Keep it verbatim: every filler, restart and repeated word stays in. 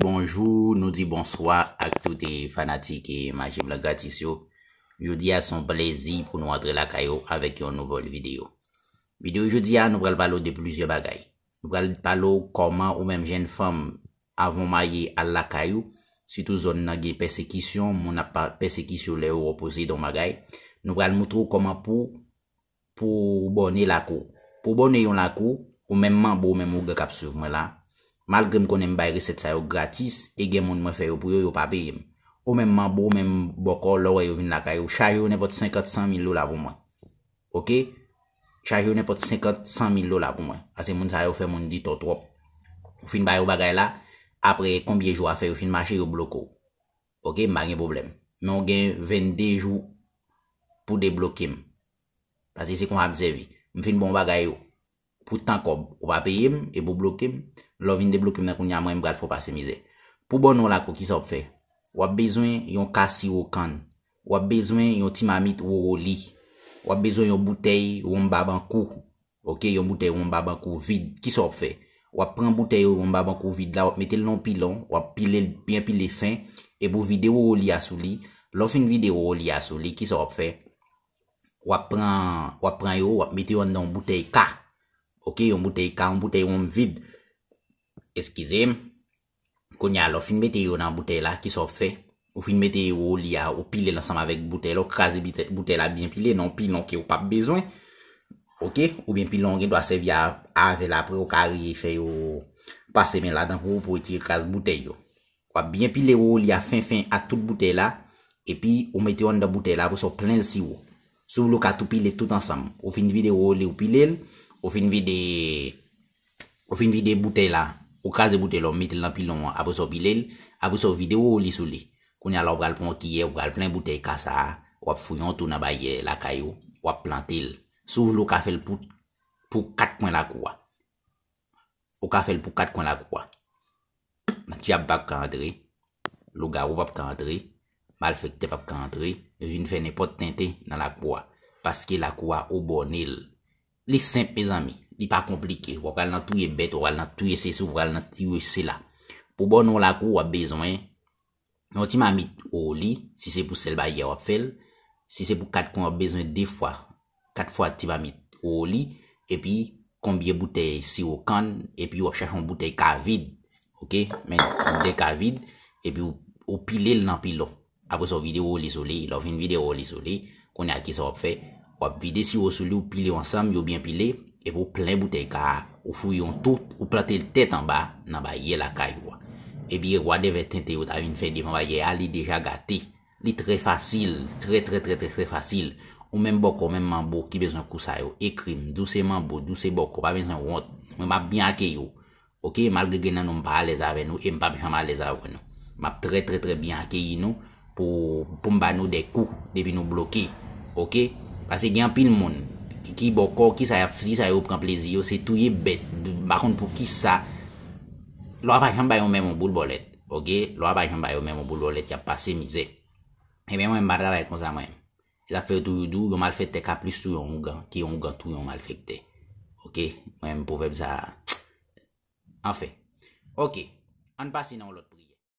Bonjou, nou di bonswa ak tout fanatik Maji Blan Gratis yo. Jodi a se yon plezi pou nou antre lakay ou avèk yon nouvo videyo. Videyo jodi a, nou pral pale w de plizyè bagay. Nou pral pale w kòman ou menm jèn fanm, avan w marye, al lakay ou, sitou zòn nan gen pèsekisyon, moun ap pa- pèsekisyon lè yo wè w poze dan bagay. Nou pral moutre w kòman pou pou w bòne lakou. Pou w bòne yon lakou, ou menm manbo, ou menm ougan k ap swiv mwen la, malgre m konnen m bay resèt sa yo gratis, e gen moun mwen fè yo pou yo, yo pa peye m. Ou menm manbo, ou menm bòkò, lè w wè yo vin lakay ou, chaje yo nenpòt senkant, san mil dola pou mwen. Oke? Chaje yo nenpòt senkant, san mil dola pou mwen. Paske moun sa yo fè moun ditò twòp. Ou fin ba yo bagay la, apre konbyen jou a fè yo fin mache, yo bloke w. Oke, m pa gen pwoblèm. Men w gen vennde jou pou debloke m. Paske se konsa m sèvi. M fin ba w bagay yo pou tan kòb. Ou pa peye m, epi w bloke m. Lè w vin debloke m nan kounye a, mwen, m pral fè w pase mizè. Pou bòne w lakou, kisa w ap fè? W ap bezwen yon ka siwo kann. W ap bezwen yon ti mamit wowoli. W ap bezwen yon boutèy wonm Babankou. Oke, yon boutèy wonm Babankou vid. Kisa w ap fè? W ap pran boutèy wonm Babankou vid la, w ap mete l nan yon pilon, w ap pile l byen pile fen, epi w vide wowoli a sou li. Lè w fin vide wowoli a sou li, kisa w ap fè? W ap pran, w ap pran yo, w ap mete yo anndan yon boutèy ka. Oke, yon boutèy ka, yon boutèy wonm vid. Eskize m. Kounye a, lè w fin mete yo nan boutèy la, kisa w ap fè? Ou fin mete wowoli a, ou pile l ansanm avèk boutèy la, ou kraze boutèy la byen pile nan yon pilon ke w p ap bezwen. Oke? Oubyen pilon w gen dwa sèvi avè l apre, ou ka rifè yo pase men ladan pou ou, pou retire kras boutèy yo. W ap byen pile wowoli a fen fen ak tout boutèy la, epi ou mete yo anndan boutèy la, apre sa w plen l siwo. Si w vle, ou ka tou pile tout ansanm. Ou fin vide wowoli, ou pile l, ou fin vide, ou fin vide boutèy la, ou kraze boutèy la, ou mete l nan pilon an, apre sa w pile l, apre sa w vide wowoli sou li. Kounye a la, ou pral pran yon kiyè, ou pral plen boutèy ka sa a, w ap fouye yon twou nan baryè lakay ou, w ap plante l. Si w vle, ou ka fè l pou, pou kat kwen lakou a. Ou ka fè l pou kat kwen lakou a. Dyab p ap ka antre, lougawou p ap ka antre, malfektè p ap ka antre, vin fè nenpòt tenten nan lakou a. Paske lakou a, ou bòne l. Li senp, mezanmi. Li pa konplike. W ap pral nan touye bèt, w ap pral nan touye sesi, w ap pral nan touye sela. Pou bòne w lakou, w ap bezwen yon ti mamit wowoli, si se pou sèl baryè w ap fè l, si se pou kat kwen w ap bezwen de fwa, kat fwa ti mamit wowoli, epi konbyen boutèy siwo kann, epi w ap chache yon boutèy ka vid, oke, men boutèy ka vid, epi w, ou pile l nan pilon. Apre sa, w vide wowoli sou li, lè w fin vide wowoli sou li, kounye a kisa w ap fè? W ap vide siwo sou li, ou pile yo ansanm, yo byen pile, epi w plen boutèy ka a, ou fouye yon twou, ou plante l tèt anba nan baryè lakay ou a. Epi whatever tenten yo ta vin fè devan baryè a, li deja gate. Li trè fasil, trè, trè, trè, trè, trè fasil. Ou menm bòkò, ou menm manbo ki bezwen kou sa yo, ekri m, di w se manbo, di w se bòkò, pa bezwen wont. Mwen, m ap byen akeyi w. Oke, malgre gen nan nou m pa alèz avè nou, e m p ap janm alèz avè nou. M ap trè, trè, trè byen akeyi nou pou, pou m ba nou de kou depi nou bloke. Oke? Paske gen anpil moun ki, ki bòkò, kisa y ap, kisa yo pran plezi yo, se touye bèt. M pa konn pou kisa. Lwa pa janm ba yon menm yon boul bòlèt. Oke? Lwa pa janm ba yon menm yon boul bòlèt, y ap pase mizè. Ebyen, mwen, m pa travay konsa, mwen. E sa k fè yo toujou di w, yon malfektè ka plis touye yon ougan ke yon ougan touye yon malfektè. Oke? Mwen, pwovèb sa a. Anfen. Oke. Ann pase nan yon lòt